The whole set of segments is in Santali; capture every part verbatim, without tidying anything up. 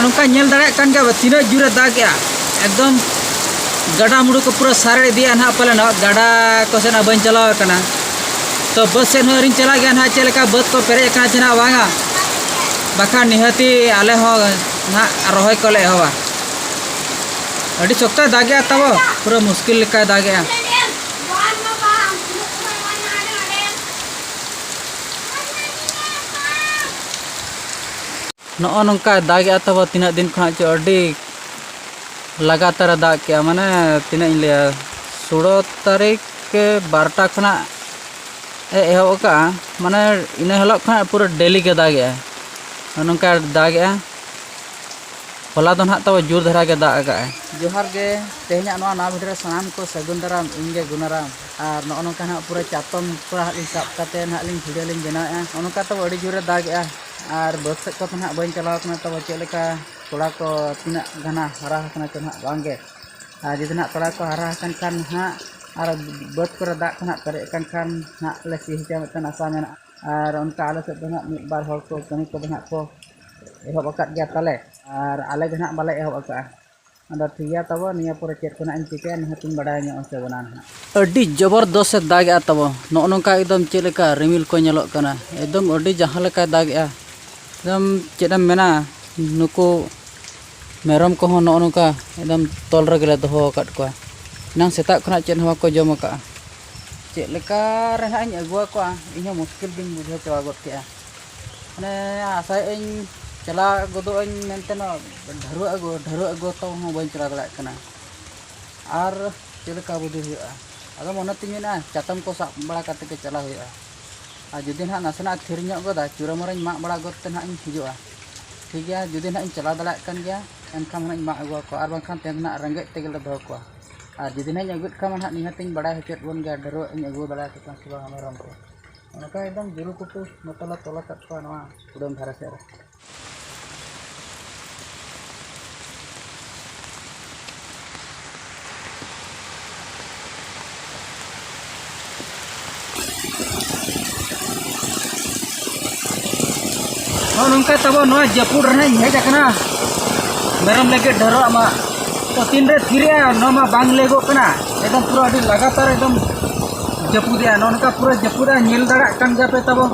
ᱱᱚᱝᱠᱟ ᱧᱮᱞ ᱫᱟᱲᱮᱭᱟᱜ ᱠᱟᱱ ᱜᱮᱭᱟ ᱛᱤᱱᱟᱹᱜ ᱡᱳᱨᱮ ᱫᱟᱜᱮᱜᱼᱟ, ᱮᱠᱫᱚᱢ ᱜᱟᱰᱟ ᱢᱩᱰᱩ ᱠᱚ ᱯᱩᱨᱟᱹ ᱥᱟᱨᱮᱲ ᱤᱫᱤᱭᱟ ᱱᱟᱦᱟᱜ ᱯᱟᱞᱮᱱᱚᱜ᱾ ᱜᱟᱰᱟ ᱠᱚ ᱥᱮᱫ ᱦᱚᱸ ᱵᱟᱹᱧ ᱪᱟᱞᱟᱣ ᱟᱠᱟᱱᱟ, ᱛᱚ ᱵᱟᱹᱫᱽ ᱥᱮᱫ ᱦᱚᱸ ᱟᱹᱣᱨᱤᱧ ᱪᱟᱞᱟᱜ ᱜᱮᱭᱟ ᱱᱟᱦᱟᱜ, ᱪᱮᱫ ᱞᱮᱠᱟ ᱵᱟᱹᱫᱽ ᱠᱚ ᱯᱮᱨᱮᱡ ᱟᱠᱟᱱᱟ ᱪᱮ ᱱᱟᱦᱟᱜ ᱵᱟᱝᱟ, ᱵᱟᱠᱷᱟᱱ ᱱᱤᱦᱟᱹᱛᱤ ᱟᱞᱮ ᱦᱚᱸ ᱱᱟᱦᱟᱜ ᱨᱚᱦᱚᱭ ᱠᱚᱞᱮ ᱮᱦᱚᱵᱟ᱾ ᱟᱹᱰᱤ ᱥᱚᱠᱛᱚᱭ ᱫᱟᱜᱮᱜᱼᱟ ᱛᱟᱵᱚ, ᱯᱩᱨᱟᱹ ᱢᱩᱥᱠᱤᱞ ᱞᱮᱠᱟᱭ ᱫᱟᱜᱮᱜᱼᱟ᱾ ᱱᱚᱜᱼᱚ ᱱᱚᱝᱠᱟᱭ ᱫᱟᱜᱮᱜᱼᱟ ᱛᱟᱵᱚ ᱛᱤᱱᱟᱹᱜ ᱫᱤᱱ ᱠᱷᱚᱱᱟᱜ ᱪᱚ, ᱟᱹᱰᱤ ᱞᱟᱜᱟᱛᱟᱨᱮ ᱫᱟᱜ ᱠᱮᱜᱼᱟ, ᱢᱟᱱᱮ ᱛᱤᱱᱟᱹᱜ ᱤᱧ ᱞᱟᱹᱭᱟ, ᱥᱳᱲᱳ ᱛᱟᱹᱨᱤᱠᱷ ᱵᱟᱨᱚᱴᱟ ᱠᱷᱚᱱᱟᱜ ᱮ ᱮᱦᱚᱵ ᱟᱠᱟᱫᱼᱟ, ᱢᱟᱱᱮ ᱤᱱᱟᱹ ᱦᱤᱞᱳᱜ ᱠᱷᱚᱱᱟᱜ ᱯᱩᱨᱟᱹ ᱰᱮᱞᱤ ᱜᱮ ᱫᱟᱜᱮᱜᱼᱟ᱾ ᱱᱚᱜᱼᱚ ᱱᱚᱝᱠᱟ ᱫᱟᱜᱮᱜᱼᱟ᱾ ᱦᱚᱞᱟ ᱫᱚ ᱱᱟᱦᱟᱜ ᱛᱟᱵᱚ ᱡᱳᱨ ᱫᱷᱟᱨᱟ ᱜᱮ ᱫᱟᱜ ᱟᱠᱟᱫᱼᱟᱭ᱾ ᱡᱚᱦᱟᱨ ᱜᱮ, ᱛᱮᱦᱮᱧᱟᱜ ᱱᱚᱣᱟ ᱱᱟᱣᱟ ᱵᱷᱤᱰᱤᱭᱳ ᱨᱮ ᱥᱟᱱᱟᱢ ᱠᱚ ᱥᱟᱹᱜᱩᱱ ᱫᱟᱨᱟᱢ, ᱤᱧ ᱜᱮ ᱜᱩᱱᱟᱨᱟᱢ᱾ ᱟᱨ ᱱᱚᱜᱼᱚ ᱱᱚᱝᱠᱟ ᱱᱟᱦᱟᱜ ᱯᱩᱨᱟᱹ ᱪᱟᱛᱚᱢ ᱠᱚ ᱦᱟᱸᱜ ᱞᱤᱧ ᱥᱟᱵ ᱠᱟᱛᱮ ᱱᱟᱦᱟᱜ ᱞᱤᱧ ᱵᱷᱤᱰᱤᱭᱳ ᱞᱤᱧ ᱵᱮᱱᱟᱣᱮᱫᱼᱟ᱾ ᱱᱚᱜᱼᱚ ᱱᱚᱝᱠᱟ ᱛᱟᱵᱚ ᱟᱹᱰᱤ ᱡᱳᱨᱮ ᱫᱟᱜᱮᱜᱼᱟ᱾ ᱟᱨ ᱵᱟᱹᱫᱽ ᱥᱮᱫ ᱠᱚ ᱱᱟᱦᱟᱜ ᱵᱟᱹᱧ ᱪᱟᱞᱟᱣ ᱠᱟᱱᱟ, ᱛᱟᱵᱚ ᱪᱮᱫ ᱞᱮᱠᱟ ᱛᱚᱲᱟ ᱠᱚ ᱛᱤᱱᱟᱹᱜ ᱜᱟᱱ ᱦᱟᱨᱟ ᱟᱠᱟᱱᱟ ᱪᱚ ᱱᱟᱦᱟᱜ ᱵᱟᱝ ᱜᱮ᱾ ᱟᱨ ᱡᱩᱫᱤ ᱱᱟᱦᱟᱜ ᱛᱚᱲᱟ ᱠᱚ ᱦᱟᱨᱟ ᱟᱠᱟᱱ ᱠᱷᱟᱱ ᱱᱟᱦᱟᱜ ᱟᱨ ᱵᱟᱹᱫᱽ ᱠᱚᱨᱮ ᱫᱟᱜ ᱠᱚ ᱱᱟᱦᱟᱜ ᱯᱮᱨᱮᱡ ᱟᱠᱟᱱ ᱠᱷᱟᱱ ᱱᱟᱦᱟᱜ ᱞᱮ ᱥᱤ ᱦᱚᱪᱚᱭᱟ, ᱢᱤᱫᱴᱟᱝ ᱟᱥᱟ ᱢᱮᱱᱟᱜᱼᱟ᱾ ᱟᱨ ᱚᱱᱠᱟ ᱟᱞᱮ ᱥᱮᱫ ᱫᱚ ᱱᱟᱦᱟᱜ ᱢᱤᱫ ᱵᱟᱨ ᱦᱚᱲ ᱠᱚ ᱠᱟᱹᱢᱤ ᱠᱚᱫᱚ ᱱᱟᱦᱟᱜ ᱠᱚ ᱮᱦᱚᱵ ᱟᱠᱟᱫ ᱜᱮᱭᱟ ᱛᱟᱞᱮ, ᱟᱨ ᱟᱞᱮ ᱜᱮ ᱱᱟᱦᱟᱜ ᱵᱟᱞᱮ ᱮᱦᱚᱵ ᱟᱠᱟᱫᱼᱟ᱾ ᱟᱫᱚ ᱴᱷᱤᱠ ᱜᱮᱭᱟ, ᱛᱟᱵᱚ ᱱᱤᱭᱟᱹ ᱯᱚᱨᱮ ᱪᱮᱫ ᱠᱚ ᱱᱟᱦᱟᱜ ᱤᱧ ᱪᱤᱠᱟᱹᱭᱟ, ᱱᱤᱦᱟᱹᱛᱤᱧ ᱵᱟᱰᱟᱭ ᱧᱚᱜᱼᱟ ᱥᱮ ᱵᱟᱝ ᱱᱟᱦᱟᱜ᱾ ᱟᱹᱰᱤ ᱡᱚᱵᱚᱨᱫᱚᱥ ᱮ ᱫᱟᱜᱮᱜᱼᱟ ᱛᱟᱵᱚ᱾ ᱱᱚᱜᱼᱚ ᱱᱚᱝᱠᱟ ᱮᱠᱫᱚᱢ ᱪᱮᱫ ᱞᱮᱠᱟ ᱨᱤᱢᱤᱞ ᱠᱚ ᱧᱮᱞᱚᱜ ᱠᱟᱱᱟ, ᱮᱠᱫᱚᱢ ᱟᱹᱰᱤ ᱡᱟᱦᱟᱸ ᱞᱮᱠᱟᱭ ᱫᱟᱜᱮᱜᱼᱟ᱾ ᱮᱠᱫᱚᱢ ᱪᱮᱫ ᱮᱢ ᱢᱮᱱᱟ, ᱱᱩᱠᱩ ᱢᱮᱨᱚᱢ ᱠᱚᱦᱚᱸ ᱱᱚᱜᱼᱚ ᱱᱚᱝᱠᱟ ᱮᱠᱫᱚᱢ ᱛᱚᱞ ᱨᱮᱜᱮ ᱞᱮ ᱫᱚᱦᱚ ᱟᱠᱟᱫ ᱠᱚᱣᱟ᱾ ᱮᱱᱟᱝ ᱥᱮᱛᱟᱜ ᱠᱷᱚᱱᱟᱜ ᱪᱮᱫ ᱦᱚᱸ ᱵᱟᱠᱚ ᱡᱚᱢ ᱟᱠᱟᱫᱼᱟ᱾ ᱪᱮᱫ ᱞᱮᱠᱟ ᱨᱮ ᱦᱟᱸᱜ ᱤᱧ ᱟᱹᱜᱩ ᱟᱠᱚᱣᱟ, ᱤᱧ ᱦᱚᱸ ᱢᱩᱥᱠᱤᱞ ᱜᱤᱧ ᱵᱩᱡᱷᱟᱹᱣ ᱪᱟᱵᱟ ᱜᱚᱫ ᱠᱮᱜᱼᱟ᱾ ᱢᱟᱱᱮ ᱟᱥᱟᱭᱮᱫ ᱟᱹᱧ ᱪᱟᱞᱟᱣ ᱜᱚᱫᱚᱜ ᱟᱹᱧ ᱢᱮᱱᱛᱮ, ᱱᱚᱣᱟ ᱰᱷᱟᱹᱨᱣᱟᱹᱜ ᱟᱹᱜᱩ, ᱰᱷᱟᱹᱨᱣᱟᱹᱜ ᱟᱹᱜᱩ ᱛᱚ ᱦᱚᱸ ᱵᱟᱹᱧ ᱪᱟᱞᱟᱣ ᱫᱟᱲᱮᱭᱟᱜ ᱠᱟᱱᱟ᱾ ᱟᱨ ᱪᱮᱫ ᱞᱮᱠᱟ ᱵᱩᱫᱷᱤ ᱦᱩᱭᱩᱜᱼᱟ? ᱟᱫᱚ ᱢᱚᱱᱮ ᱛᱤᱧ ᱢᱮᱱᱟ ᱪᱟᱛᱚᱢ ᱠᱚ ᱥᱟᱵ ᱵᱟᱲᱟ ᱠᱟᱛᱮ ᱜᱮ ᱪᱟᱞᱟᱣ ᱦᱩᱭᱩᱜᱼᱟ᱾ ᱟᱨ ᱡᱩᱫᱤ ᱱᱟᱦᱟᱜ ᱱᱟᱥᱮᱱᱟᱜ ᱛᱷᱤᱨ ᱧᱚᱜ ᱜᱚᱫᱟ, ᱪᱩᱨᱟᱹ ᱢᱟᱨᱟᱧ ᱢᱟᱜ ᱵᱟᱲᱟ ᱜᱚᱫ ᱛᱮ ᱱᱟᱦᱟᱜ ᱤᱧ ᱦᱤᱡᱩᱜᱼᱟ᱾ ᱴᱷᱤᱠ ᱜᱮᱭᱟ, ᱡᱩᱫᱤ ᱱᱟᱦᱟᱜ ᱤᱧ ᱪᱟᱞᱟᱣ ᱫᱟᱲᱮᱭᱟᱜ ᱠᱟᱱ ᱜᱮᱭᱟ, ᱮᱱᱠᱷᱟᱱ ᱱᱟᱦᱟᱜ ᱤᱧ ᱢᱟᱜ ᱟᱹᱜᱩ ᱟᱠᱚᱣᱟ, ᱟᱨ ᱵᱟᱝᱠᱷᱟᱱ ᱛᱮᱦᱮᱧ ᱱᱟᱦᱟᱜ ᱨᱮᱸᱜᱮᱡ ᱛᱮᱜᱮ ᱞᱮ ᱫᱚᱦᱚ ᱠᱚᱣᱟ᱾ ᱟᱨ ᱡᱩᱫᱤ ᱱᱟᱦᱟᱜ ᱤᱧ ᱟᱹᱜᱩᱭᱮᱫ ᱠᱷᱟᱱ ᱱᱟᱦᱟᱜ ᱱᱤᱦᱟᱹᱛ ᱤᱧ ᱵᱟᱲᱟᱭ ᱦᱚᱪᱚᱭᱮᱫ ᱵᱚᱱ ᱜᱮᱭᱟ, ᱰᱷᱟᱹᱨᱣᱟᱹᱜ ᱤᱧ ᱟᱹᱜᱩ ᱫᱟᱲᱮᱭᱟᱠᱚ ᱠᱟᱱᱟ ᱥᱮ ᱵᱟᱝ ᱢᱮᱨᱚᱢ ᱠᱚ᱾ ᱚᱱᱠᱟ ᱮᱠᱫᱚᱢ ᱡᱩᱨᱩ ᱠᱩᱴᱩ ᱱᱚᱛᱮ ᱞᱮ ᱛᱚᱞ ᱟᱠᱟᱫ ᱠᱚᱣᱟ ᱱᱚᱣᱟ ᱠᱩᱰᱟᱹᱢ ᱫᱷᱟᱨᱮ ᱥᱮᱫ ᱨᱮ᱾ ᱱᱚᱝᱠᱟ ᱛᱟᱵᱚ ᱱᱚᱣᱟ ᱡᱟᱹᱯᱩᱫ ᱨᱮ ᱦᱟᱸᱜ ᱤᱧ ᱦᱮᱡ ᱟᱠᱟᱱᱟ ᱢᱮᱨᱚᱢ ᱞᱟᱹᱜᱤᱫ ᱰᱷᱟᱹᱨᱣᱟᱹᱜ ᱢᱟ᱾ ᱛᱚ ᱛᱤᱱᱨᱮ ᱛᱷᱤᱨᱮᱜᱼᱟ ᱱᱚᱣᱟ ᱢᱟ ᱵᱟᱝ ᱞᱟᱹᱭᱟᱹᱜᱚᱜ ᱠᱟᱱᱟ᱾ ᱮᱠᱫᱚᱢ ᱯᱩᱨᱟᱹ ᱟᱹᱰᱤ ᱞᱟᱜᱟᱛᱟᱨ ᱮᱠᱫᱚᱢ ᱡᱟᱹᱯᱩᱫᱮᱜᱼᱟ᱾ ᱱᱚᱜᱼᱚ ᱱᱚᱝᱠᱟ ᱯᱩᱨᱟᱹ ᱡᱟᱹᱯᱩᱫᱟ, ᱧᱮᱞ ᱫᱟᱲᱮᱭᱟᱜ ᱠᱟᱱ ᱜᱮᱭᱟ ᱯᱮ ᱛᱟᱵᱚ᱾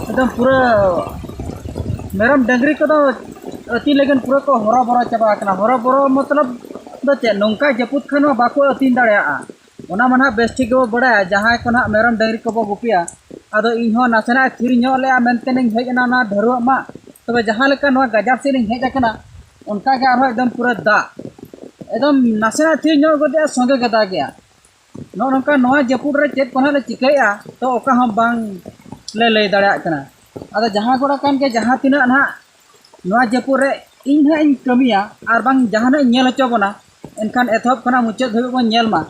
ᱮᱠᱫᱚᱢ ᱯᱩᱨᱟᱹ ᱢᱮᱨᱚᱢ ᱰᱟᱹᱝᱨᱤ ᱠᱚᱫᱚ ᱟᱹᱛᱤᱧ ᱞᱟᱹᱜᱤᱫ ᱯᱩᱨᱟᱹ ᱠᱚ ᱦᱚᱨᱚᱵᱚᱨᱚ ᱪᱟᱵᱟ ᱟᱠᱟᱱᱟ᱾ ᱦᱚᱨᱚᱵᱚᱨᱚ ᱢᱚᱛᱞᱚᱵ ᱫᱚ ᱪᱮᱫ, ᱱᱚᱝᱠᱟ ᱡᱟᱹᱯᱩᱫ ᱠᱷᱟᱱ ᱢᱟ ᱵᱟᱠᱚ ᱟᱹᱛᱤᱧ ᱫᱟᱲᱮᱭᱟᱜᱼᱟ᱾ ᱚᱱᱟ ᱢᱟ ᱱᱟᱦᱟᱜ ᱵᱮᱥ ᱴᱷᱤᱠ ᱜᱮᱵᱚ ᱵᱟᱲᱟᱭᱟ, ᱡᱟᱦᱟᱸᱭ ᱠᱚ ᱱᱟᱦᱟᱜ ᱢᱮᱨᱚᱢ ᱰᱟᱹᱝᱨᱤ ᱠᱚᱵᱚ ᱜᱩᱯᱤᱭᱟ᱾ ᱟᱫᱚ ᱤᱧ ᱦᱚᱸ ᱱᱟᱥᱮᱱᱟᱜ ᱛᱷᱤᱨ ᱧᱚᱜ ᱞᱮᱜᱼᱟ ᱢᱮᱱᱛᱮ ᱤᱧ ᱦᱮᱡ ᱮᱱᱟ ᱚᱱᱟ ᱰᱷᱟᱹᱨᱣᱟᱹᱜ ᱢᱟ᱾ ᱛᱚᱵᱮ ᱡᱟᱦᱟᱸ ᱞᱮᱠᱟ ᱱᱚᱣᱟ ᱜᱟᱡᱟᱲ ᱥᱮᱫ ᱤᱧ ᱦᱮᱡ ᱟᱠᱟᱱᱟ, ᱚᱱᱠᱟ ᱜᱮ ᱟᱨᱦᱚᱸ ᱮᱠᱫᱚᱢ ᱯᱩᱨᱟᱹ ᱫᱟᱜ, ᱮᱠᱫᱚᱢ ᱱᱟᱥᱮᱱᱟᱜ ᱛᱷᱤᱨ ᱧᱚᱜ ᱜᱚᱫᱮᱜᱼᱟ, ᱥᱚᱸᱜᱮ ᱜᱮ ᱫᱟᱜᱮᱜᱼᱟ᱾ ᱱᱚᱜᱼᱚ ᱱᱚᱝᱠᱟ ᱱᱚᱣᱟ ᱡᱟᱹᱯᱩᱫ ᱨᱮ ᱪᱮᱫ ᱠᱚ ᱱᱟᱦᱟᱜ ᱞᱮ ᱪᱤᱠᱟᱹᱭᱮᱫᱼᱟ, ᱛᱚ ᱚᱠᱟ ᱦᱚᱸ ᱵᱟᱝ ᱞᱮ ᱞᱟᱹᱭ ᱫᱟᱲᱮᱭᱟᱜ ᱠᱟᱱᱟ᱾ ᱟᱫᱚ ᱡᱟᱦᱟᱸ ᱜᱚᱲᱟ ᱠᱟᱱ ᱜᱮ, ᱡᱟᱦᱟᱸ ᱛᱤᱱᱟᱹᱜ ᱱᱟᱦᱟᱜ ᱱᱚᱣᱟ ᱡᱟᱹᱯᱩᱫ ᱨᱮ ᱤᱧ ᱱᱟᱦᱟᱜ ᱤᱧ ᱠᱟᱹᱢᱤᱭᱟ ᱟᱨ ᱵᱟᱝ ᱡᱟᱦᱟᱱᱟᱜ ᱤᱧ ᱧᱮᱞ ᱦᱚᱪᱚ ᱵᱚᱱᱟ, ᱮᱱᱠᱷᱟᱱ ᱮᱛᱚᱦᱚᱵ ᱠᱷᱚᱱᱟᱜ ᱢᱩᱪᱟᱹᱫ ᱫᱷᱟᱹᱵᱤᱡ ᱵᱚᱱ ᱧᱮᱞ ᱢᱟ᱾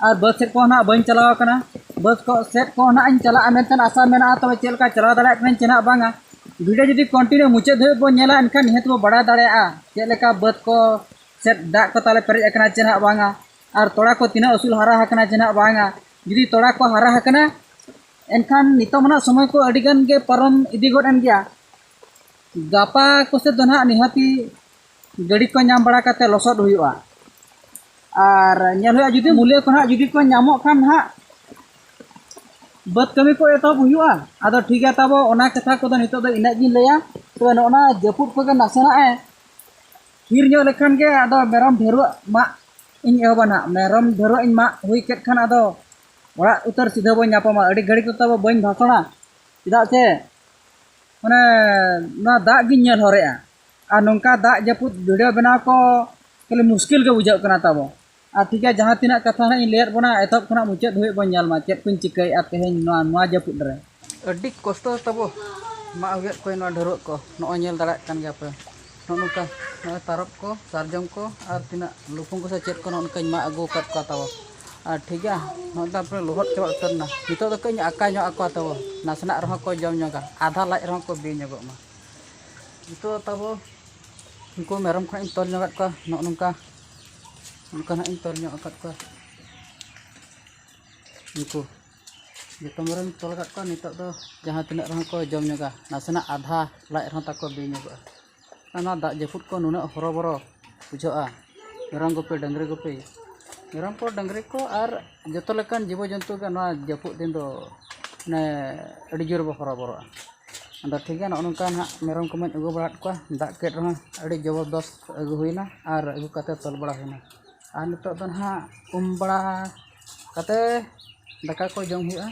ᱟᱨ ᱵᱟᱹᱫᱽ ᱥᱮᱫ ᱠᱚᱦᱚᱸ ᱱᱟᱦᱟᱜ ᱵᱟᱹᱧ ᱪᱟᱞᱟᱣ ᱟᱠᱟᱱᱟ᱾ ᱵᱟᱹᱫᱽ ᱠᱚ ᱥᱮᱫ ᱠᱚᱦᱚᱸ ᱱᱟᱦᱟᱜ ᱤᱧ ᱪᱟᱞᱟᱜᱼᱟ ᱢᱮᱱᱛᱮ ᱟᱥᱟ ᱢᱮᱱᱟᱜᱼᱟ, ᱛᱚᱵᱮ ᱪᱮᱫ ᱞᱮᱠᱟ ᱪᱟᱞᱟᱣ ᱫᱟᱲᱮᱭᱟᱜ ᱠᱟᱹᱱᱟᱹᱧ ᱪᱮ ᱱᱟᱦᱟᱜ ᱵᱟᱝᱟ᱾ ᱵᱷᱤᱰᱤᱭᱳ ᱡᱩᱫᱤ ᱠᱚᱱᱴᱤᱱᱤᱭᱩ ᱢᱩᱪᱟᱹᱫ ᱫᱷᱟᱹᱵᱤᱡ ᱵᱚᱱ ᱧᱮᱞᱟ, ᱮᱱᱠᱷᱟᱱ ᱱᱤᱦᱟᱹᱛ ᱵᱚ ᱵᱟᱲᱟᱭ ᱫᱟᱲᱮᱭᱟᱜᱼᱟ ᱪᱮᱫ ᱞᱮᱠᱟ ᱵᱟᱹᱫᱽ ᱠᱚ ᱥᱮᱫ ᱫᱟᱜ ᱠᱚ ᱛᱟᱞᱮ ᱯᱮᱨᱮᱡ ᱟᱠᱟᱱᱟ ᱪᱮ ᱱᱟᱦᱟᱜ ᱵᱟᱝᱟ, ᱟᱨ ᱛᱚᱲᱟ ᱠᱚ ᱛᱤᱱᱟᱹᱜ ᱩᱥᱩᱞ ᱦᱟᱨᱟ ᱟᱠᱟᱱᱟ ᱪᱮ ᱱᱟᱦᱟᱜ ᱵᱟᱝᱟ᱾ ᱡᱩᱫᱤ ᱛᱚᱲᱟ ᱠᱚ ᱦᱟᱨᱟ ᱟᱠᱟᱱᱟ, ᱮᱱᱠᱷᱟᱱ ᱱᱤᱛᱚᱜ ᱢᱟ ᱱᱟᱦᱟᱜ ᱥᱚᱢᱚᱭ ᱠᱚ ᱟᱹᱰᱤ ᱜᱟᱱ ᱜᱮ ᱯᱟᱨᱚᱢ ᱤᱫᱤ ᱜᱚᱫ ᱮᱱ ᱜᱮᱭᱟ᱾ ᱜᱟᱯᱟ ᱠᱚᱥᱮᱫ ᱫᱚ ᱱᱟᱦᱟᱜ ᱱᱤᱦᱟᱹᱛᱤ ᱜᱟᱹᱰᱤ ᱠᱚ ᱧᱟᱢ ᱵᱟᱲᱟ ᱠᱟᱛᱮ ᱞᱚᱥᱚᱫ ᱦᱩᱭᱩᱜᱼᱟ᱾ ᱟᱨ ᱧᱮᱞ ᱦᱩᱭᱩᱜᱼᱟ, ᱡᱩᱫᱤ ᱢᱩᱞᱤᱭᱟᱹ ᱠᱚ ᱱᱟᱦᱟᱜ ᱡᱩᱫᱤ ᱠᱚ ᱧᱟᱢᱚᱜ ᱠᱷᱟᱱ ᱱᱟᱦᱟᱜ ᱵᱟᱹᱫᱽ ᱠᱟᱹᱢᱤ ᱠᱚ ᱮᱛᱚᱦᱚᱵ ᱦᱩᱭᱩᱜᱼᱟ᱾ ᱟᱫᱚ ᱴᱷᱤᱠ ᱜᱮᱭᱟ ᱛᱟᱵᱚ, ᱚᱱᱟ ᱠᱟᱛᱷᱟ ᱠᱚᱫᱚ ᱱᱤᱛᱚᱜ ᱫᱚ ᱤᱱᱟᱹᱜ ᱜᱤᱧ ᱞᱟᱹᱭᱟ᱾ ᱛᱚᱵᱮ ᱱᱚᱜᱼᱚ ᱱᱟ ᱡᱟᱹᱯᱩᱫ ᱠᱚᱜᱮ ᱱᱟᱥᱮᱱᱟᱜ ᱮ ᱛᱷᱤᱨ ᱧᱚᱜ ᱞᱮᱠᱷᱟᱱ ᱜᱮ ᱟᱫᱚ ᱢᱮᱨᱚᱢ ᱰᱷᱟᱹᱨᱣᱟᱹᱜ ᱢᱟᱜ ᱤᱧ ᱮᱦᱚᱵᱟ ᱱᱟᱦᱟᱜ᱾ ᱢᱮᱨᱚᱢ ᱰᱷᱟᱹᱨᱣᱟᱹᱜ ᱤᱧ ᱢᱟᱜ ᱦᱩᱭ ᱠᱮᱫ ᱠᱷᱟᱱ ᱟᱫᱚ ᱚᱲᱟᱜ ᱩᱛᱟᱹᱨ ᱥᱤᱫᱷᱟᱹ ᱵᱚᱱ ᱧᱟᱯᱟᱢᱟ᱾ ᱟᱹᱰᱤ ᱜᱷᱟᱹᱲᱤᱡ ᱫᱚ ᱛᱟᱵᱚ ᱵᱟᱹᱧ ᱵᱷᱟᱥᱚᱬᱟ, ᱪᱮᱫᱟᱜ ᱥᱮ ᱢᱟᱱᱮ ᱱᱚᱣᱟ ᱫᱟᱜ ᱜᱤᱧ ᱧᱮᱞ ᱦᱚᱨᱮᱜᱼᱟ᱾ ᱟᱨ ᱱᱚᱝᱠᱟ ᱫᱟᱜ ᱡᱟᱹᱯᱩᱫ ᱵᱷᱤᱰᱤᱭᱳ ᱵᱮᱱᱟᱣ ᱠᱚ ᱠᱷᱟᱹᱞᱤ ᱢᱩᱥᱠᱤᱞ ᱜᱮ ᱵᱩᱡᱷᱟᱹᱜ ᱠᱟᱱᱟ ᱛᱟᱵᱚ᱾ ᱟᱨ ᱴᱷᱤᱠ ᱜᱮᱭᱟ, ᱡᱟᱦᱟᱸ ᱛᱤᱱᱟᱹᱜ ᱠᱟᱛᱷᱟ ᱦᱟᱸᱜ ᱤᱧ ᱞᱟᱹᱭᱟᱫ ᱵᱚᱱᱟ, ᱮᱛᱚᱦᱚᱵ ᱠᱷᱚᱱᱟᱜ ᱢᱩᱪᱟᱹᱫ ᱫᱷᱟᱹᱵᱤᱡ ᱵᱚᱱ ᱧᱮᱞ ᱢᱟ ᱪᱮᱫ ᱠᱚᱧ ᱪᱤᱠᱟᱹᱭᱮᱫᱼᱟ ᱛᱮᱦᱮᱧ ᱱᱚᱣᱟ, ᱱᱚᱣᱟ ᱡᱟᱹᱯᱩᱫ ᱨᱮ᱾ ᱟᱹᱰᱤ ᱠᱚᱥᱴᱚ ᱛᱟᱵᱚ ᱢᱟᱜ ᱟᱹᱜᱩᱭᱮᱫ ᱠᱚᱣᱟᱧ ᱱᱚᱣᱟ ᱰᱷᱟᱹᱨᱣᱟᱹᱜ ᱠᱚ, ᱱᱚᱜᱼᱚᱭ ᱧᱮᱞ ᱫᱟᱲᱮᱭᱟᱜ ᱠᱟᱱ ᱜᱮᱭᱟ ᱯᱮ᱾ ᱱᱚᱜᱼᱚ ᱱᱚᱝᱠᱟ ᱱᱚᱜᱼᱚᱭ ᱛᱟᱨᱚᱵ ᱠᱚ, ᱥᱟᱨᱡᱚᱢ ᱠᱚ ᱟᱨ ᱛᱤᱱᱟᱹᱜ ᱞᱩᱯᱩᱝ ᱠᱚ ᱥᱮ ᱪᱮᱫ ᱠᱚ ᱱᱚᱜᱼᱚ ᱱᱚᱝᱠᱟᱧ ᱢᱟᱜ ᱟᱹᱜᱩ ᱟᱠᱟᱫ ᱠᱚᱣᱟ ᱛᱟᱵᱚ᱾ ᱟᱨ ᱴᱷᱤᱠ ᱜᱮᱭᱟ, ᱱᱚᱜᱼᱚᱭ ᱛᱟᱨᱯᱚᱨᱮ ᱞᱚᱦᱚᱫ ᱪᱟᱵᱟ ᱩᱛᱟᱹᱨ ᱮᱱᱟ᱾ ᱱᱤᱛᱚᱜ ᱫᱚ ᱠᱟᱹᱡ ᱤᱧ ᱟᱠᱟ ᱧᱚᱜ ᱟᱠᱚᱣᱟ ᱛᱟᱵᱚ, ᱱᱟᱥᱮᱱᱟᱜ ᱨᱮᱦᱚᱸ ᱠᱚ ᱡᱚᱢ ᱧᱚᱜᱟ, ᱟᱫᱷᱟ ᱞᱟᱡ ᱨᱮᱦᱚᱸ ᱠᱚ ᱵᱤ ᱧᱚᱜᱚᱜ ᱢᱟ᱾ ᱱᱤᱛᱚᱜ ᱫᱚ ᱛᱟᱵᱚ ᱩᱱᱠᱩ ᱢᱮᱨᱚᱢ ᱠᱷᱚᱱᱟᱜ ᱤᱧ ᱛᱚᱞ ᱧᱚᱜᱟᱫ ᱠᱚᱣᱟ ᱱᱚᱜᱼᱚ ᱱᱚᱝᱠᱟ, ᱱᱚᱝᱠᱟ ᱱᱟᱜ ᱤᱧ ᱛᱚᱞ ᱧᱚᱜ ᱟᱠᱟᱫ ᱠᱚᱣᱟ ᱩᱱᱠᱩ᱾ ᱡᱚᱛᱚ ᱢᱮᱨᱚᱢ ᱛᱚᱞ ᱟᱠᱟᱫ ᱠᱚᱣᱟ, ᱱᱤᱛᱚᱜ ᱫᱚ ᱡᱟᱦᱟᱸ ᱛᱤᱱᱟᱹᱜ ᱨᱮᱦᱚᱸ ᱠᱚ ᱡᱚᱢ ᱧᱚᱜᱟ, ᱱᱟᱥᱮᱱᱟᱜ ᱟᱫᱷᱟ ᱞᱟᱡ ᱨᱮᱦᱚᱸ ᱛᱟᱠᱚ ᱵᱤ ᱧᱚᱜᱚᱜᱼᱟ᱾ ᱟᱨ ᱱᱚᱣᱟ ᱫᱟᱜ ᱡᱟᱹᱯᱩᱫ ᱠᱚ ᱱᱩᱱᱟᱹᱜ ᱦᱚᱨᱚᱵᱚᱨᱚ ᱵᱩᱡᱷᱟᱹᱜᱼᱟ, ᱢᱮᱨᱚᱢ ᱜᱩᱯᱤ, ᱰᱟᱹᱝᱨᱤ ᱜᱩᱯᱤ, ᱢᱮᱨᱚᱢ ᱠᱚ, ᱰᱟᱹᱝᱨᱤ ᱠᱚ ᱟᱨ ᱡᱚᱛᱚ ᱞᱮᱠᱟᱱ ᱡᱤᱵᱚ ᱡᱚᱱᱛᱩ ᱜᱮ ᱱᱚᱣᱟ ᱡᱟᱹᱯᱩᱫ ᱫᱤᱱ ᱫᱚ ᱢᱟᱱᱮ ᱟᱹᱰᱤ ᱡᱳᱨ ᱵᱚ ᱦᱚᱨᱚᱵᱚᱨᱚᱜᱼᱟ᱾ ᱟᱫᱚ ᱴᱷᱤᱠ ᱜᱮᱭᱟ, ᱱᱚᱜᱼᱚ ᱱᱚᱝᱠᱟ ᱱᱟᱦᱟᱜ ᱢᱮᱨᱚᱢ ᱠᱚᱢᱟᱧ ᱟᱹᱜᱩ ᱵᱟᱲᱟᱫ ᱠᱚᱣᱟ, ᱫᱟᱜ ᱠᱮᱫ ᱨᱮᱦᱚᱸ ᱟᱹᱰᱤ ᱡᱚᱵᱚᱨᱫᱚᱥ ᱟᱹᱜᱩ ᱦᱩᱭᱱᱟ ᱟᱨ ᱟᱹᱜᱩ ᱠᱟᱛᱮ ᱛᱚᱞ ᱵᱟᱲᱟ ᱦᱩᱭᱱᱟ᱾ ᱟᱨ ᱱᱤᱛᱚᱜ ᱫᱚ ᱱᱟᱦᱟᱜ ᱩᱢ ᱵᱟᱲᱟ ᱠᱟᱛᱮ ᱫᱟᱠᱟ ᱠᱚ ᱡᱚᱢ ᱦᱩᱭᱩᱜᱼᱟ᱾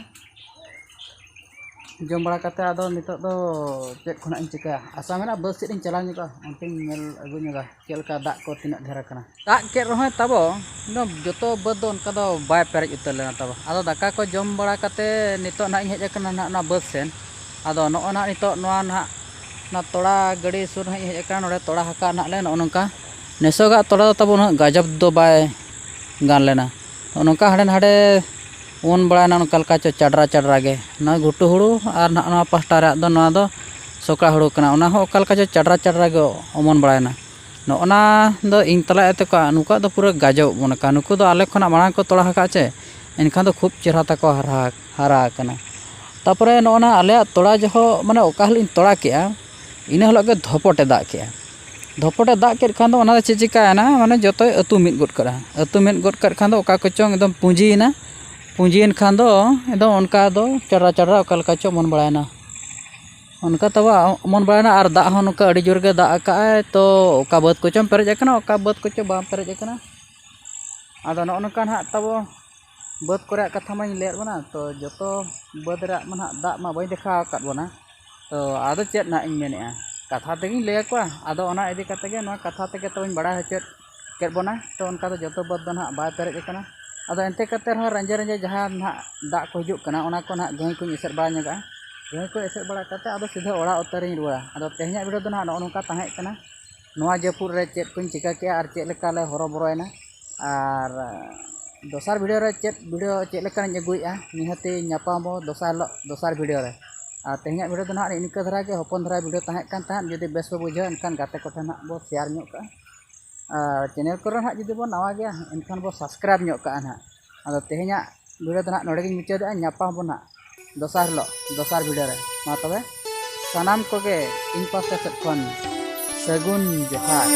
ᱡᱚᱢ ᱵᱟᱲᱟ ᱠᱟᱛᱮ ᱟᱫᱚ ᱱᱤᱛᱚᱜ ᱫᱚ ᱪᱮᱫ ᱠᱷᱚᱱᱟᱜ ᱤᱧ ᱪᱤᱠᱟᱹᱭᱟ, ᱟᱥᱟ ᱢᱮᱱᱟᱜᱼᱟ ᱵᱟᱹᱫᱽ ᱥᱮᱫ ᱤᱧ ᱪᱟᱞᱟᱣ ᱧᱚᱜᱚᱜᱼᱟ, ᱚᱱᱛᱮᱧ ᱧᱮᱞ ᱟᱹᱜᱩ ᱧᱚᱜᱟ ᱪᱮᱫ ᱞᱮᱠᱟ ᱫᱟᱜ ᱠᱚ ᱛᱤᱱᱟᱹᱜ ᱰᱷᱮᱨ ᱟᱠᱟᱱᱟ᱾ ᱫᱟᱜ ᱠᱮᱫ ᱨᱮᱦᱚᱸᱭ ᱛᱟᱵᱚ, ᱮᱠᱫᱚᱢ ᱡᱚᱛᱚ ᱵᱟᱹᱫᱽ ᱫᱚ ᱚᱱᱠᱟ ᱫᱚ ᱵᱟᱭ ᱯᱮᱨᱮᱡ ᱩᱛᱟᱹᱨ ᱞᱮᱱᱟ ᱛᱟᱵᱚ᱾ ᱟᱫᱚ ᱫᱟᱠᱟ ᱠᱚ ᱡᱚᱢ ᱵᱟᱲᱟ ᱠᱟᱛᱮ ᱱᱤᱛᱚᱜ ᱱᱟᱦᱟᱜ ᱤᱧ ᱦᱮᱡ ᱟᱠᱟᱱᱟ ᱱᱟᱦᱟᱜ ᱚᱱᱟ ᱵᱟᱹᱫᱽ ᱥᱮᱱ᱾ ᱟᱫᱚ ᱱᱚᱜᱼᱚ ᱱᱟᱦᱟᱜ ᱱᱤᱛᱚᱜ ᱱᱚᱣᱟ ᱱᱟᱦᱟᱜ ᱚᱱᱟ ᱛᱚᱲᱟ ᱜᱟᱹᱰᱤ ᱥᱩᱨ ᱱᱟᱦᱟᱜ ᱤᱧ ᱦᱮᱡ ᱟᱠᱟᱱᱟ, ᱱᱚᱰᱮ ᱛᱚᱲᱟ ᱦᱟᱠᱟᱜ ᱱᱟᱦᱟᱜ ᱞᱮ ᱱᱚᱜᱼᱚ ᱱᱚᱝᱠᱟ᱾ ᱱᱮᱥᱚᱜᱟᱜ ᱛᱚᱲᱟ ᱫᱚ ᱛᱟᱵᱚ ᱩᱱᱟᱹᱜ ᱜᱟᱡᱚᱵ ᱫᱚ ᱵᱟᱭ ᱜᱟᱱ ᱞᱮᱱᱟ᱾ ᱱᱚᱜᱼᱚ ᱱᱚᱝᱠᱟ ᱦᱟᱸᱰᱮ ᱱᱟᱰᱮ ᱚᱢᱚᱱ ᱵᱟᱲᱟᱭᱮᱱᱟ, ᱱᱚᱝᱠᱟ ᱞᱮᱠᱟ ᱪᱚ ᱪᱟᱰᱨᱟ ᱪᱟᱰᱨᱟ ᱜᱮ᱾ ᱱᱚᱣᱟ ᱜᱷᱩᱴᱩ ᱦᱩᱲᱩ ᱟᱨ ᱱᱟᱦᱟᱜ ᱱᱚᱣᱟ ᱯᱟᱦᱴᱟ ᱨᱮᱭᱟᱜ ᱫᱚ ᱱᱚᱣᱟ ᱫᱚ ᱥᱚᱠᱲᱟ ᱦᱩᱲᱩ ᱠᱟᱱᱟ, ᱚᱱᱟ ᱦᱚᱸ ᱚᱠᱟ ᱞᱮᱠᱟ ᱪᱚ ᱪᱟᱰᱨᱟ ᱪᱟᱰᱨᱟ ᱜᱮ ᱚᱢᱚᱱ ᱵᱟᱲᱟᱭᱮᱱᱟ᱾ ᱱᱚᱜᱼᱚ ᱱᱟ ᱫᱚ ᱤᱧ ᱛᱟᱞᱟ ᱮᱛᱮ ᱠᱚᱣᱟ, ᱱᱩᱠᱩᱣᱟᱜ ᱫᱚ ᱯᱩᱨᱟᱹ ᱜᱟᱡᱚᱵ ᱚᱢᱚᱱ ᱟᱠᱟᱱᱟ᱾ ᱱᱩᱠᱩ ᱫᱚ ᱟᱞᱮ ᱠᱷᱚᱱᱟᱜ ᱢᱟᱲᱟᱝ ᱠᱚ ᱛᱚᱲᱟ ᱟᱠᱟᱫ ᱪᱮ, ᱮᱱᱠᱷᱟᱱ ᱫᱚ ᱠᱷᱩᱵ ᱪᱮᱦᱨᱟ ᱛᱟᱠᱚ ᱦᱟᱨᱟ, ᱦᱟᱨᱟ ᱟᱠᱟᱱᱟ᱾ ᱛᱟᱯᱚᱨᱮ ᱱᱚᱜᱼᱚ ᱱᱟ ᱟᱞᱮᱭᱟᱜ ᱛᱚᱲᱟ ᱡᱚᱦᱚᱜ, ᱢᱟᱱᱮ ᱚᱠᱟ ᱦᱤᱞᱳᱜ ᱤᱧ ᱛᱚᱲᱟ ᱠᱮᱜᱼᱟ, ᱤᱱᱟᱹ ᱦᱤᱞᱳᱜ ᱜᱮ ᱫᱷᱚᱯᱚᱴ ᱮ ᱫᱟᱜ ᱠᱮᱜᱼᱟ᱾ ᱫᱷᱚᱯᱚᱴ ᱮ ᱫᱟᱜ ᱠᱮᱫ ᱠᱷᱟᱱ ᱫᱚ ᱚᱱᱟ ᱫᱚ ᱪᱮᱫ ᱪᱤᱠᱟᱹᱭᱮᱱᱟ, ᱢᱟᱱᱮ ᱡᱚᱛᱚᱭ ᱟᱹᱛᱩ ᱢᱤᱫ ᱜᱚᱫ ᱠᱟᱜᱼᱟ᱾ ᱟᱹᱛᱩ ᱢᱤᱫ ᱜᱚᱫ ᱠᱟᱜ ᱠᱷᱟᱱ ᱫᱚ ᱚᱠᱟ ᱠᱚᱪᱚᱝ ᱮᱠᱫᱚᱢ ᱯᱩᱸᱡᱤᱭᱮᱱᱟ᱾ ᱯᱩᱸᱡᱤᱭᱮᱱ ᱠᱷᱟᱱ ᱫᱚ ᱮᱠᱫᱚᱢ ᱚᱱᱠᱟ ᱫᱚ ᱪᱟᱰᱨᱟ ᱪᱟᱰᱨᱟ ᱚᱠᱟ ᱞᱮᱠᱟ ᱪᱚ ᱚᱢᱚᱱ ᱵᱟᱲᱟᱭᱮᱱᱟ᱾ ᱚᱱᱠᱟ ᱛᱟᱵᱚ ᱚᱢᱚᱱ ᱵᱟᱲᱟᱭᱮᱱᱟ ᱟᱨ ᱫᱟᱜ ᱦᱚᱸ ᱱᱚᱝᱠᱟ ᱟᱹᱰᱤ ᱡᱳᱨ ᱜᱮ ᱫᱟᱜ ᱟᱠᱟᱜᱼᱟᱭ, ᱛᱚ ᱚᱠᱟ ᱵᱟᱹᱫᱽ ᱠᱚᱪᱚᱝ ᱯᱮᱨᱮᱡ ᱟᱠᱟᱱᱟ, ᱚᱠᱟ ᱵᱟᱹᱫᱽ ᱠᱚᱪᱚ ᱵᱟᱝ ᱯᱮᱨᱮᱡ ᱟᱠᱟᱱᱟ᱾ ᱟᱫᱚ ᱱᱚᱜᱼᱚ ᱱᱚᱝᱠᱟ ᱱᱟᱦᱟᱜ ᱛᱟᱵᱚ ᱵᱟᱹᱫᱽ ᱠᱚᱨᱮᱭᱟᱜ ᱠᱟᱛᱷᱟ ᱢᱟᱧ ᱞᱟᱹᱭᱟᱫ ᱵᱚᱱᱟ, ᱛᱚ ᱡᱚᱛᱚ ᱵᱟᱹᱫᱽ ᱨᱮᱭᱟᱜ ᱢᱟ ᱱᱟᱦᱟᱜ ᱫᱟᱜ ᱢᱟ ᱵᱟᱹᱧ ᱫᱮᱠᱷᱟᱣ ᱟᱠᱟᱫ ᱵᱚᱱᱟ᱾ ᱛᱚ ᱟᱫᱚ ᱪᱮᱫ ᱱᱟᱦᱟᱜ ᱤᱧ ᱢᱮᱱᱮᱫᱼᱟ, ᱠᱟᱛᱷᱟ ᱛᱮᱜᱮᱧ ᱞᱟᱹᱭ ᱟᱠᱚᱣᱟ᱾ ᱟᱫᱚ ᱚᱱᱟ ᱤᱫᱤ ᱠᱟᱛᱮ ᱜᱮ, ᱱᱚᱣᱟ ᱠᱟᱛᱷᱟ ᱛᱮᱜᱮ ᱛᱚᱵᱮᱧ ᱵᱟᱲᱟᱭ ᱦᱚᱪᱚᱭᱮᱫ ᱠᱮᱫ ᱵᱚᱱᱟ᱾ ᱛᱚ ᱚᱱᱠᱟ ᱫᱚ ᱡᱚᱛᱚ ᱵᱟᱹᱫᱽ ᱫᱚ ᱱᱟᱦᱟᱜ ᱵᱟᱭ ᱯᱮᱨᱮᱡ ᱟᱠᱟᱱᱟ᱾ ᱟᱫᱚ ᱮᱱᱛᱮ ᱠᱟᱛᱮ ᱨᱮᱦᱚᱸ ᱨᱟᱸᱡᱮ ᱨᱟᱸᱡᱮ ᱡᱟᱦᱟᱸ ᱱᱟᱦᱟᱜ ᱫᱟᱜ ᱠᱚ ᱦᱤᱡᱩᱜ ᱠᱟᱱᱟ, ᱚᱱᱟ ᱠᱚ ᱱᱟᱦᱟᱜ ᱜᱟᱹᱭ ᱠᱚᱧ ᱮᱥᱮᱫ ᱵᱟᱲᱟ ᱧᱚᱜᱟ᱾ ᱜᱟᱹᱭ ᱠᱚ ᱮᱥᱮᱫ ᱵᱟᱲᱟ ᱠᱟᱛᱮ ᱟᱫᱚ ᱥᱤᱫᱷᱟᱹ ᱚᱲᱟᱜ ᱩᱛᱟᱹᱨᱤᱧ ᱨᱩᱣᱟᱹᱲᱟ᱾ ᱟᱫᱚ ᱛᱮᱦᱮᱧᱟᱜ ᱵᱷᱤᱰᱤᱭᱳ ᱫᱚ ᱱᱟᱦᱟᱜ ᱱᱚᱜᱼᱚ ᱱᱚᱝᱠᱟ ᱛᱟᱦᱮᱸ ᱠᱟᱱᱟ᱾ ᱱᱚᱣᱟ ᱡᱟᱹᱯᱩᱫ ᱨᱮ ᱪᱮᱫ ᱠᱚᱧ ᱪᱤᱠᱟᱹ ᱠᱮᱜᱼᱟ ᱟᱨ ᱪᱮᱫ ᱞᱮᱠᱟ ᱞᱮ ᱦᱚᱨᱚᱵᱚᱨᱚᱭᱮᱱᱟ᱾ ᱟᱨ ᱫᱚᱥᱟᱨ ᱵᱷᱤᱰᱤᱭᱳ ᱨᱮ ᱪᱮᱫ ᱵᱷᱤᱰᱤᱭᱳ ᱪᱮᱫ ᱞᱮᱠᱟᱱᱟᱜ ᱤᱧ ᱟᱹᱜᱩᱭᱮᱫᱼᱟ, ᱱᱤᱦᱟᱹᱛᱤ ᱧᱟᱯᱟᱢ ᱟᱵᱚ ᱫᱚᱥᱟᱨ ᱦᱤᱞᱳᱜ ᱫᱚᱥᱟᱨ ᱵᱷᱤᱰᱤᱭᱳ ᱨᱮ᱾ ᱟᱨ ᱛᱮᱦᱮᱧᱟᱜ ᱵᱷᱤᱰᱤᱭᱳ ᱫᱚ ᱱᱟᱦᱟᱜ ᱤᱱᱠᱟᱹ ᱫᱷᱟᱨᱟ ᱜᱮ, ᱦᱚᱯᱚᱱ ᱫᱷᱟᱨᱟ ᱵᱷᱤᱰᱤᱭᱳ ᱛᱟᱦᱮᱸ ᱠᱟᱱ ᱛᱟᱦᱮᱸᱫ᱾ ᱡᱩᱫᱤ ᱵᱮᱥ ᱯᱮ ᱵᱩᱡᱷᱟᱹᱣᱟ, ᱮᱱᱠᱷᱟᱱ ᱜᱟᱛᱮ ᱠᱚᱴᱷᱮᱱ ᱦᱟᱸᱜ ᱵᱚ ᱥᱮᱭᱟᱨ ᱧᱚᱜ ᱠᱟᱜᱼᱟ᱾ ᱟᱨ ᱪᱮᱱᱮᱞ ᱠᱚᱨᱮ ᱦᱟᱸᱜ ᱡᱩᱫᱤ ᱵᱚ ᱱᱟᱣᱟ ᱜᱮᱭᱟ, ᱮᱱᱠᱷᱟᱱ ᱵᱚ ᱥᱟᱵᱥᱠᱨᱟᱭᱤᱵᱽ ᱧᱚᱜ ᱠᱟᱜᱼᱟ ᱱᱟᱦᱟᱜ᱾ ᱟᱫᱚ ᱛᱮᱦᱮᱧᱟᱜ video ᱫᱚ ᱱᱟᱦᱟᱜ ᱱᱚᱰᱮ ᱜᱤᱧ ᱢᱩᱪᱟᱹᱫᱮᱜᱼᱟ᱾ ᱧᱟᱯᱟᱢ ᱟᱵᱚᱱ ᱱᱟᱦᱟᱜ ᱫᱚᱥᱟᱨ ᱦᱤᱞᱳᱜ, ᱫᱚᱥᱟᱨ video ᱨᱮ᱾ ᱢᱟ ᱛᱚᱵᱮ, ᱥᱟᱱᱟᱢ ᱠᱚᱜᱮ ᱤᱧ ᱯᱟᱥᱴᱟ ᱥᱮᱫ ᱠᱷᱚᱱ ᱥᱟᱹᱜᱩᱱ ᱡᱚᱦᱟᱨ᱾